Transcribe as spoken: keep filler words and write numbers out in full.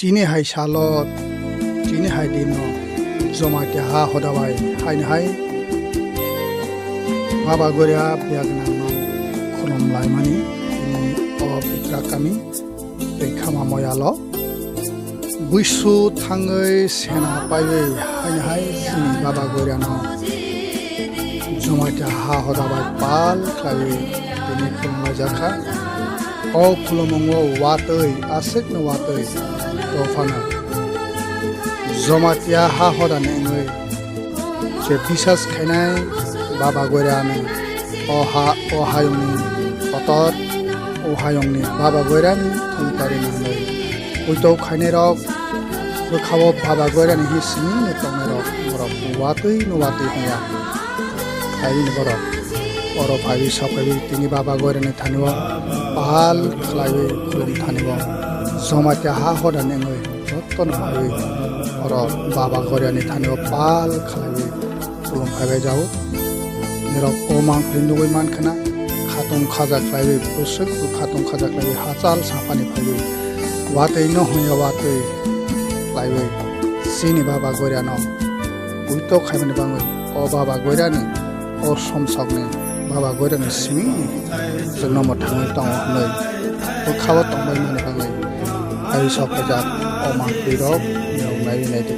Tini hai salo, tini hai dino Jamatia ha hoda bai haini hai Baba Goria biagnangno khulum laimani tini o Bikra kami tei Khama Moyalo. Buisu thangwi sena paiwi haini hai chini Baba Goriano Jamatia ha hoda bai pal khlaiwi tini khulum laijakha. O khulumungo watwi, aswkno watwi dophano Jamatia ha hodani wngwi je bisas khainai Baba Goirani o ha, o hayungni kotor, o hayungni Baba Goirani thumtari nangnai. Uitok khainairok bwkhao Baba Goirani hi simi no tongnairok borok watwi no watwi hwnya. Khaibini borok oro phaiwi sok phaiwi tini Baba Goirani thanio pal khlaiwi khulum thanio Jamatia ha hodani wngwi jottono phaiwi oro Baba Goirani thanio pal khlaiwi khulum phaibai jao. Nirok o mangpili nugwi mankha na, khatung khaja khlaiwi, bwswk bo khatung khaja khlaiwi, hachal saphani phaiwi, watwi no hwnya watwi khlaiwi, chini Baba Goirano uitok khaimani bangwi, o Baba Goirani, o somsokni Baba Goirani simi chwngno mwthangwi tongo hwnwi bwkhao tongbaimani bangwi, ai sok khaijak o mangpilirok nirok naiwi naidi.